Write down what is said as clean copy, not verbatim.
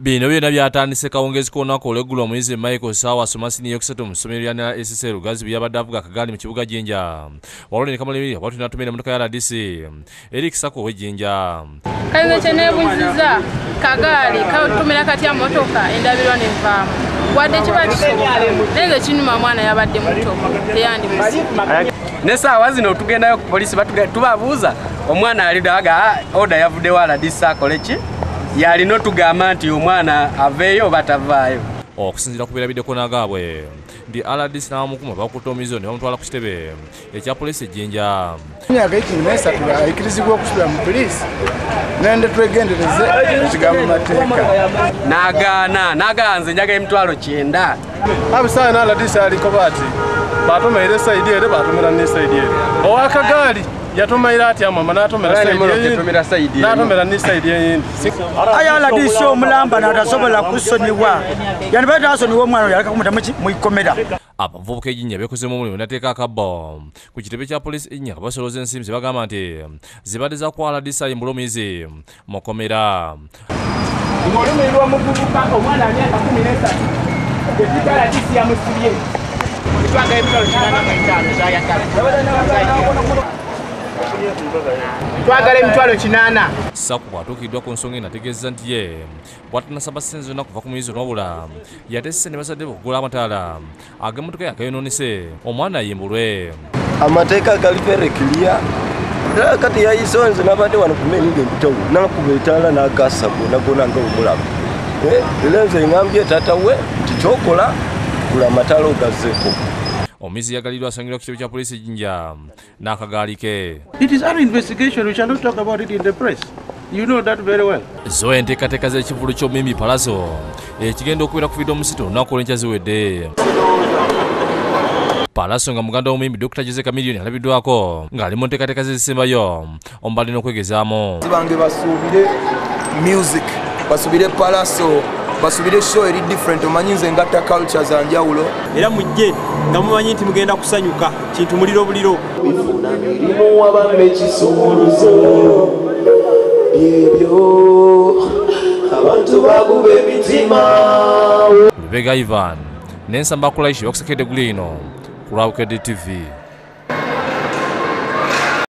Bino byonna byatandise kawungezi k'olunaku olw'eggulo omuyizi Michael Sawa asoma siniya yokusatu mu ssomero lya NSS Lugazi bwe yabadde avuga akagaali mu kibuga Jinja. Waliwo ne Kamulebiri bw'atyo n'atumira emmotoka ya RDC Eric Sako ow'e Jinja. Kale kye neebuuzizza kagaali katumira katya mmotoka endabirwa n'evaamu. Wadde kiba kisoboka naye nze kinnuma mwana yabadde muto teyandimusiibye. N'essaawa zino tugendayo ku poliisi tubabuuza omwana aliddaga oda yavuddewo RDC akole ki? Yalina otugamba nti omwana aveeyo oba tavaayo. Okusinziira ku beerabiddeko n'agaabwe nti RDC n'abamukuma bakutte omuyizi ne bamutwala ku kitebe ekya poliisi e Jinja. Emyaka 13 ayikkirizibwa okusula mu poliisi nende twegendereze ekigambo mateeka. N'agaana nze njagala emitwalo 90. Abisaana RDC aliko bati batomeire sayidi ere batomera ne sayidi ere. Owakagaali yatomaira atya mama n'atomera sayidi n'atomera ne sayidi eyindi. Aya RDC omulamba n'atasobola kusonyiwa. Yani bata asonyiwa omwana yaleka kumuta mu ikomera. Abavubuka e Jinja beekozeemu omulimu n'ateeka akabbo ku kitebe kya poliisi e Jinja basolooza ensimbi ze bagamba nti zibadde za ku RDC ayimbula omuyizi mu kkomera. Ng'olumirirwa omuvubuka omwana myaka 13 gwe RDC yamusibye. Twagala emitwalo 85 z'ayagala. Twagala emitwalo 8. Sako bw'atuukiddwa ku nsonga eno ategeezezza nti ye bw'atanasaba ssente zonna kuva ku muyizi wabula yateesese ne bazadde be okugula amataala ag'emmotoka yakayonoonese omwana ayimbulwe. Amateeka gali very clear. Era kati yayiseewo nze nabadde wano ku main ng'empitawo n'akuba ettaala n'agasa gonna gonna nga omulaba. Era nze ŋŋambye taata we nti ky'okola gula amataala ogazeeko. Omuyizi yagaliddwa asangibwa ku kitebe kya poliisi e Jinja n'akagaali ke. It is an investigation, we shall not talk about it in the press. You know that very well. Zo enteekateeka z'ekivvulu ky'omuyimbi Pallaso ekigenda okubeera ku Freedom City olunaku olw'enkya ziwedde. Pallaso nga muganda w'omuyimbi Dr. Jose Chameleone alabiddwako ng'ali mu nteekateeka ze zisembayo omubadde n'okwegezaamu. Bange basuubire music, basuubire Pallaso, basubire show eri different omanyi nze ngatta culture za njawulo. Era mujje nga mumanyi nti mugenda kusanyuka kintu muliro buliro. Bifuna mirimu wabambe ekisumuluzo byebyo abantu baguba emitima. Lubega Ivan n'Ensamba Kulayishi bakusekedde gulino ku lwa Bukedde TV.